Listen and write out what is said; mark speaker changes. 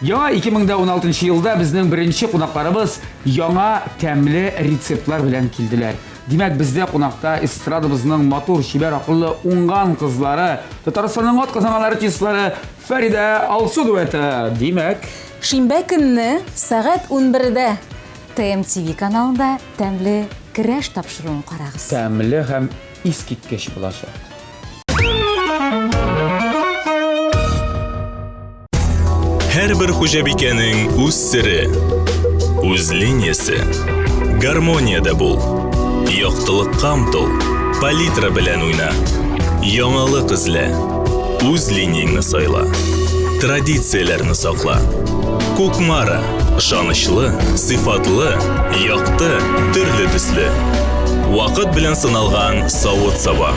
Speaker 1: Яңа 2016 елда безнең беренче кунакларыбыз яңа тәмле рецептлар белән килделәр. Димәк, бездә кунакта эстрадабызның матур, чибәр, акыллы, уңган кызлары, Татарстанның атказанган артистлары Фәридә Алсу дуэты. Димәк,
Speaker 2: Шимбә көнне сәгать 11дә
Speaker 3: ТМТV каналында Тәмле көрәш тапшыруын карагыз.
Speaker 1: Тәмле һәм искиткеч булачак.
Speaker 4: Һәрбер хуҗабикәнең үз сере, үз линиясе. Гармониядә бул. Яктылыкка омтыл. Палитра белән уйна. Яңалык эзлә. Үз линияңне сайла. Традицияләрне сакла. Кукмара. Ышанычлы, сыйфатлы, якты, төрле төсле. Вакыт белән сыналган савыт-саба.